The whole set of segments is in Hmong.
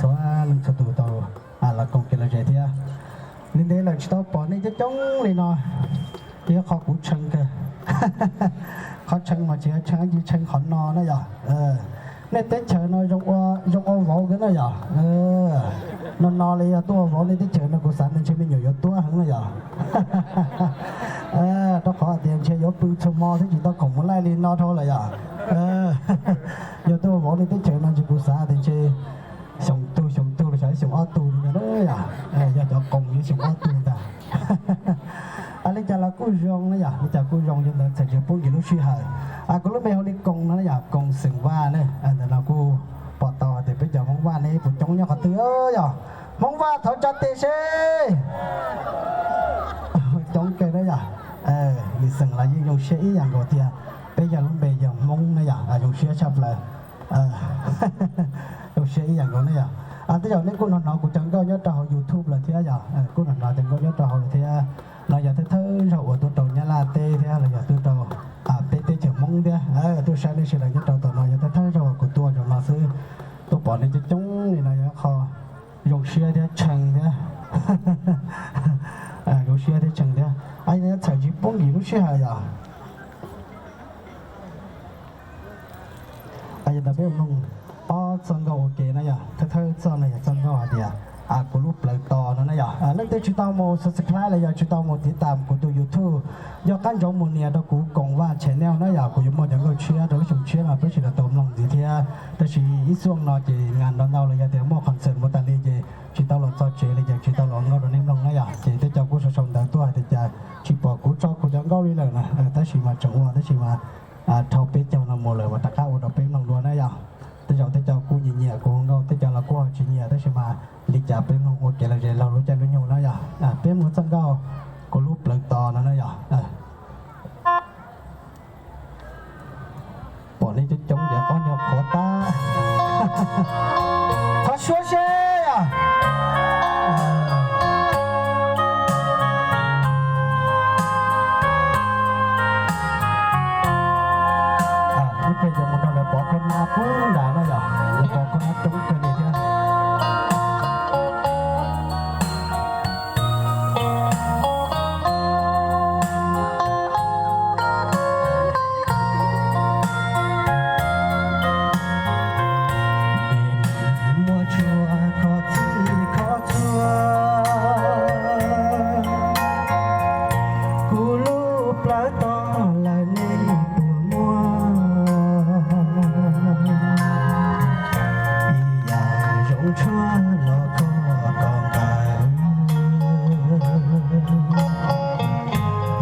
Ua, leej txhua tus tau los koom kev lom zem thiab. Li ntev lawm tsis tau pom nej coob coob li no, yog qhov kuv tshee kawg. Qhov tshee mas tsis yog tshee, tsis tshee qhov no na yog. Nej teb chaws no zoo ua vauv kawg na yog. No no li yog tuaj ua vauv nej teb chaws no kuv xav tias ntshe me nyuam yuav tuab heev na yog. Rau qhov tias ntshe yuav pw txhua hmo thiab tsis tau khoom mus laij li no dhau lawm yog. Yog tuaj ua vauv nej teb chaws no ntshe kuv xav tias ntshe xyoo tug xyoo tug los xyov xyoo ob tug li ntawd yog. Yog cov qoos yuav xyoo ob tug ntag. Li cas los kuj zoo na yog, li cas kuj zoo li ntawd txhais tsis pub nkim lub sij hawm. Kuv lub npe hu li Koos no na yog, Koos xeem Vaj ne. Ntawm no kuj pom tau hais tias peb cov Hmoob Vaj ne puas coob nyob qhov twg yog. Hmoob Vaj thov tsa tes seb. Coob kawg na yog. Lwm xeem los yeej zoo siab ib yam nkaus tiag. Peb yog lub npe yog Hmoob na yog, zoo siab tshaj plaws. Zoo siab ib yam nkaus na yog. Tej zaum nej kuj hnov hnov kuv cov nkauj nyob rau hauv YouTube lawm thiab yog, kuj hnov hnov cov nkauj nyob rau hauv lawm thiab. No yog thawj thawj zaug uas tuaj rau Nyab Laj teb thiab los yog tuaj rau peb teb chaws Hmoob thiab. Tuaj saib nej sawv daws nyob rau tom no yog thawj thawj zaug uas kuv tuaj rau no xwb. Tuaj pom nej coob coob li no yog qhov zoo siab thiab tshee thiab. Zoo siab thiab tshee thiab. Txhais tsis pub nkim lub sij hawm yog. Yog ntawd peb mloog ob txoj nkauj ua ke na yog, thawj thawj txoj no yog txoj nkauj hais tias kuv lub plawv tos no na yog. Leej twg tsis tau mus subscribe los yog tsis tau mus tiv tam kuv tus YouTube, nco qab ntsoov mus nias rau kuv Koos Vaj channel na yog, kuv yuav muaj cov nkauj tshiab rau lub xyoo tshiab no peb sawv daws tau mloog ntxiv thiab. Tab sis ib xuaj no ces ngas ntau ntau los yog tias muaj concert mus tas li ces tsis tau los txog tsev li ces tsis tau los nkauj rau nej mloog na yog. Ces tej co kuj sau sau ntawv tuaj hais tias cas tsis pom kuv tso kuv cov nkauj li lawm na, tab sis mas tseem ua tab sis mas dhau peb caug no mus lawm mas rov qab ua rau peb mloog dua na yog. Tej zaum tej co kuj nyiam nyiam kuv nkauj, tej co los kuj tsis nyiam tab sis mas li cas peb mloog ua kev lom zem laug lub caij lub nyoog na yog. Peb mloog txoj nkauj kuv lub plawv tos no na yog. Pom nej coob coob ces qhov nyuag qhuav tab. Qhov suab seb. Ib pliag yuav mus rau lawv pov khab nab pub nrad na yog, lawv pov khab nab coob kawg li thiab. Muaj tsuas kho txhij kho txhua, kuv lub plawv tos lawm nej puas muaj? Ib yam zoo tshuaj los kho kom nqaim,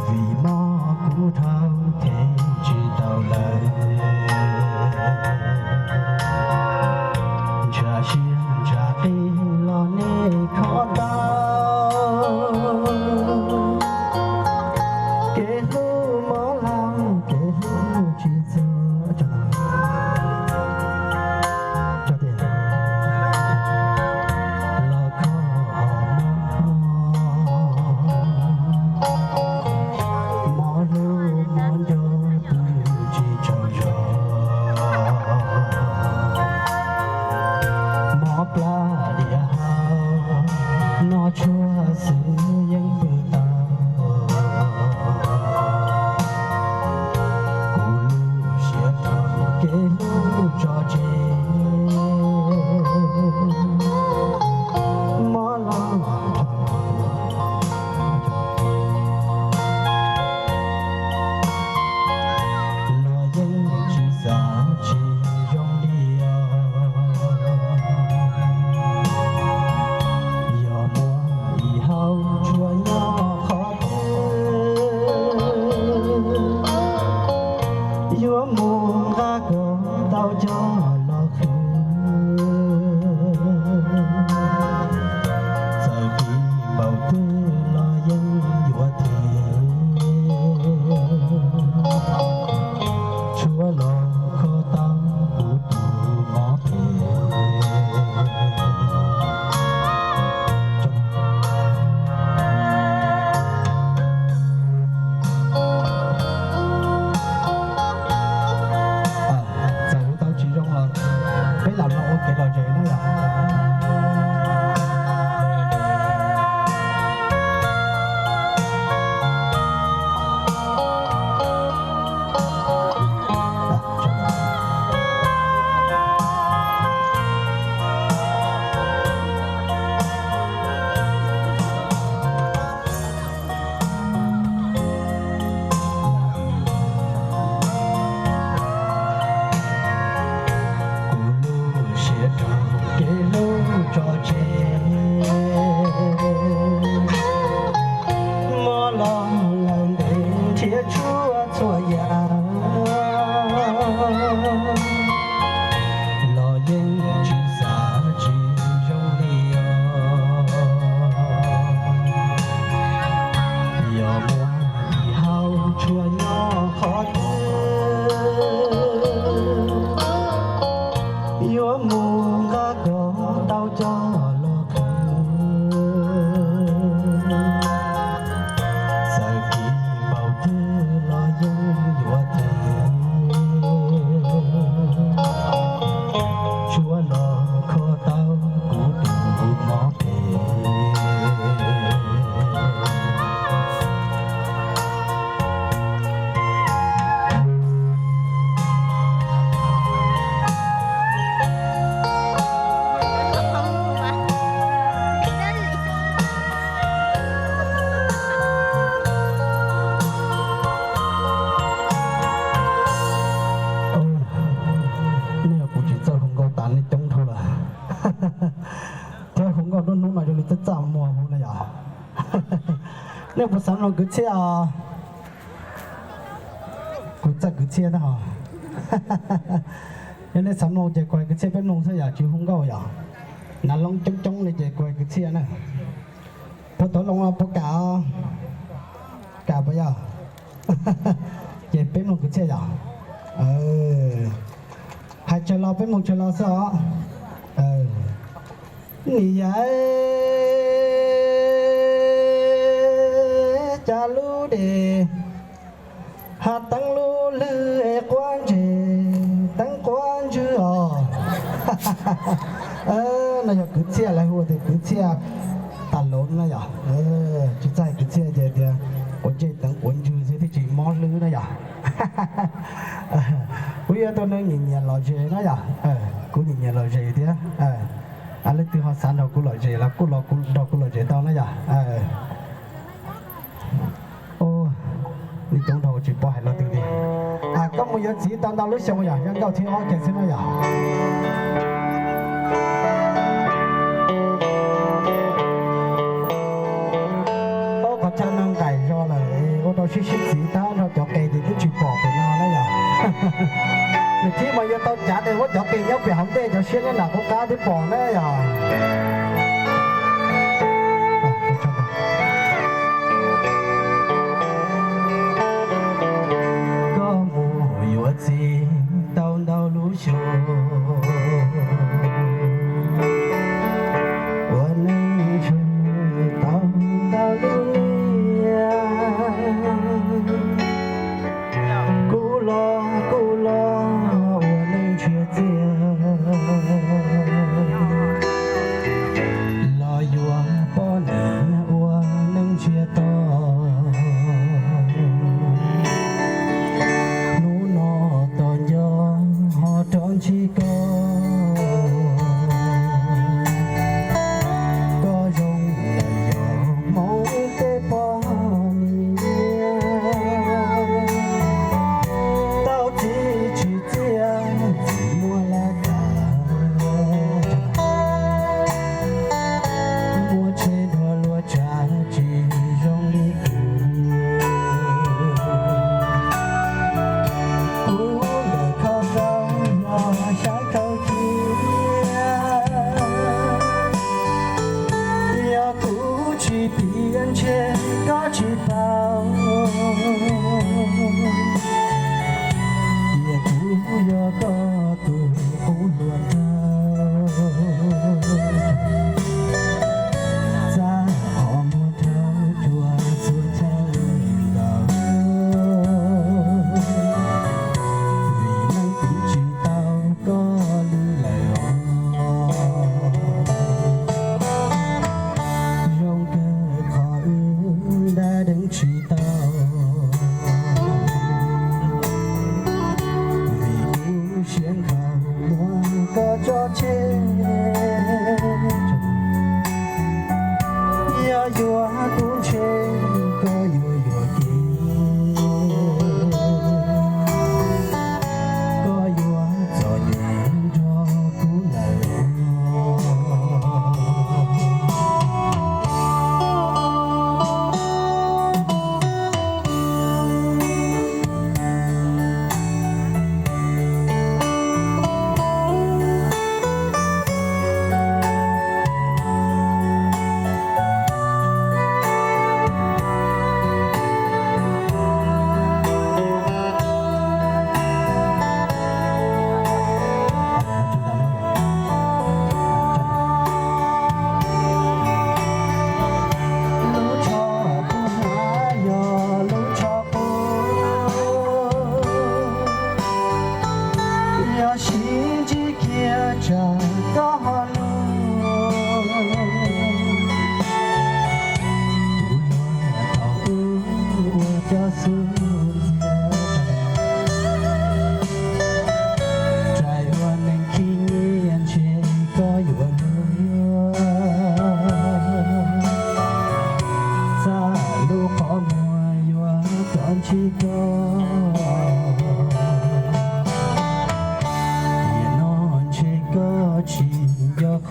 vim mob kuv dhau them tsis tau lawm. Ntshav siab ntshav qis los nej kho tau, kev hlub mob laug kev hlub tsis txog. Thiab hu nkauj nruab hnub no zoo li txaj txaj muag hu na yom. Nej puas xav mloog kwv txhiaj os? Kuv txawj kwv txhiaj na ho. Yog nej xav mloog ces kuv hais kwv txhiaj peb mloog xwb yom, tsis hu nkauj yom. Nav loob coob coob li ces kuv hais kwv txhiaj na. Puas tau loo los puas kam? Kam puas yog? Ces peb mloog kwv txhiaj yom. Hais tsawg lo peb mloog tsawg lo xwb os. Nim yaim cas lub dej ha teeb lub hlwb es quav ntseg teeb quav ntswg os. No yog kwv txhiaj, lawv hu tias kwv txhiaj tas lov na yom. Tsis txawj kwv txhiaj ces tias quav ntsej teeb quav ntswg xwb thiaj tsis mob hlwb na yom. Kuv yog tus neeg nyiam nyiam lom zem na yom. Kuv nyiam nyiam lom zem thiab. Leej twg ho xav nrog kuv lom zem los kuj los nrog kuv lom zem tau na yom. Ua, nej coob dhau tsis paub hais lo twg li. Koj mus yuav txiv tau ntau lub xyoo yom, yog nkauj thib ob kiag xwb na yom. Ob qhov chaw no nqaim zog lawm, ua rau sib sib txiv tab nrog cov qe ces twb tsis pom pem no na yom. Nws thiab mas yuav tau cav de muab cov qe nyob pem hauv ntej cov siab nyob nram qub qab twb pom na yom. Koj mus yuav txiv tau ntau lub xyoo, ua neej tau ntau lub niam, kuv los kuv los ua neej ntshiab txiaj.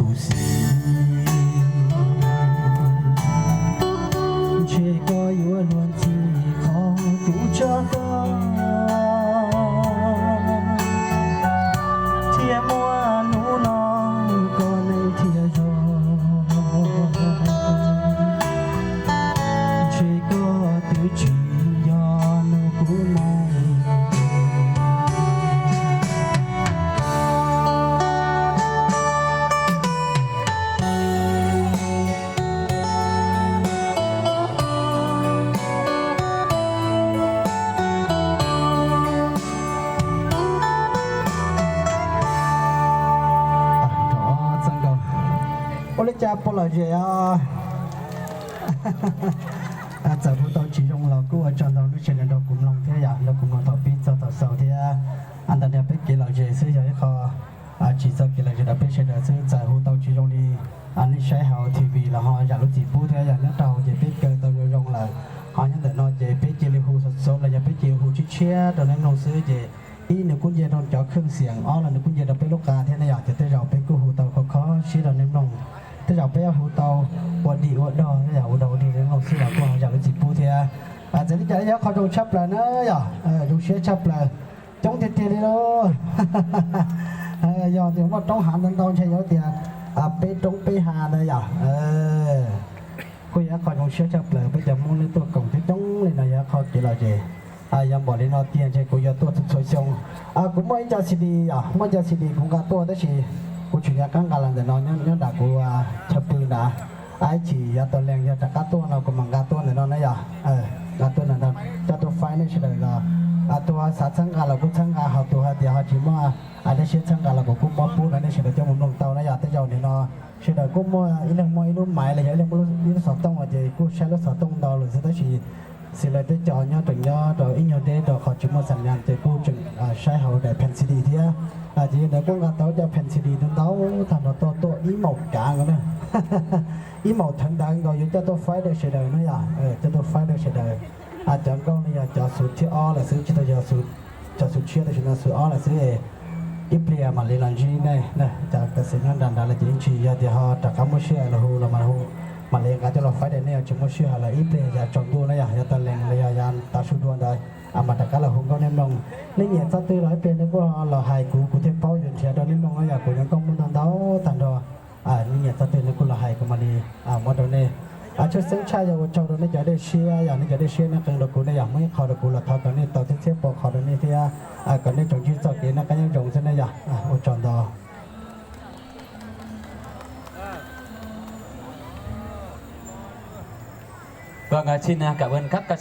Kuv xwb, ntshe koj yuav luag ntxhi qhov kuv tso koj, thiaj muaj hnub no koj neej thiaj zoo. Ntshe koj twb tsis yog nug kuv mus. Ua li cas puas lom zem os? Txawm hu tau tsis zoo los kuj ua tsaug ntau nej sawv daws nrog kuv mloog thiab yom, nrog kuv mloog thaum pib txog thaum xaus thiab. Ntawm no peb kev lom zem xwb, yog ib qho tsis txog kev lom zem rau peb sawv daws xwb. Txawm hu tau tsis zoo li nej saib hauv T V los ho zam lub txim pub thiab yom. Nyob rau hauv ces peb kaw tau zoo zoo lawm, ho nyob ntawm no ces peb cia li hu xov xov los yog peb cia li hu tshiab tshiab rau nej mloog xwb ces ib, nws kuj nce rau cov kheej xiam, ob los nws kuj nce rau peb lub qa thiab ne yom. Ces tej zaum peb kuj hu tau kho kho siab rau nej mloog, tej zaum peb hu tau ua dig ua dog thiab yom, ua dog ua dig rau nej mloog xwb los kuj ho zam lub txim pub thiab. Txawm li cas yog qhov zoo tshaj plaws na yom, zoo siab tshaj plaws, coob tiag tiag li lauj. Yog tias muaj roob hav ntau ntau ntshe yuav tias peb roob peb hav ntawd yom. Kuj yog ib qho zoo siab tshaj plaws, peb cov Hmoob nej tuaj koom coob coob li no yog ib qho kev lom zem. Yog npaum li no tiag ntshe kuv yuav tuaj txhua txhua xyoo. Kuv muaj ib co C D yom, muaj ib co C D kuv nqa tuaj tab sis kuv tseem yuav rov qab nqa los ntawm no nyob nram kuv chaw pw nrad. Ib chim yav tom lees yog rov qab tuaj no kuv mam nqa tuaj ntawm no na yom. Nqa tuaj ntawm no coj tuaj faib nej sawv daws los, tus ho xav txhawb nqa los kuj txhawb nqa, ho tus hais tias ho tsis muaj dej siab txhawb nqa los kuv kuj muab pub rau nej sawv daws coj mus mloog tau na yom. Tej zaum nim no sawv daws kuj muaj ib leeg muaj ib lub maiv los yog ib leeg muaj ib lub xov tooj los ces kuj saib lub xov tooj ntau lawm xwb tab sis xws li peb cov nyob tseem nyob rau ib nyuag deb rau qhov tsis muaj xam nyas ces kuj tseem saib hauv daim Pen C D thiab. Ces yog ntawd kuj nqa tau cov Pen C D ntau ntau tag nrho tuaj tuaj ib maum kav nkaus na. Ib maum thawv ntawv nkaus yuav coj tuaj faib rau sawv daws na yom, coj tuaj faib rau sawv daws. Cov nkauj no yog cov xub thib ob lawm xwb, tsis tau yog cov xub tshiab, tam sim no xub ob lawm xwb. Ib pliag mam li los ntsib nej, cov kav xwm nyob nram nrad lawm ces ib ntsis yog tias ho rov qab muaj sij hawm los hu los mam hu, mam li nqa coj los faib rau nej. Yog tsis muaj sij hawm los ib pliag yav tsaus ntuj na yom, yav tas lees los yog yav tav su dua ntawd mam rov qab los hu nkauj nej mloog. Nej nyiam txoj twg los ib pliag nej kuj los hais kuv, kuv thiaj paub yuav nrhiav rau nej mloog na yom. Kuv cov nkauj muaj ntau ntau tag nrho, nej nyiam txoj twg nej kuj los hais kuv mam li muab rau nej. Tshwj xeeb tshaj yog ua tsaug rau nej cov dej siab, yog nej cov dej siab nej qee rau kuv ne yom, muaj ib qho rau kuv los thov kom nej tau txhiab txhiab pua qho rau nej thiab, kom nej tsoom ntsib txoj kev noj qab nyob zoo xwb ne yom. Ua tsaug ntau. Vâng, xin cảm ơn các ca sĩ.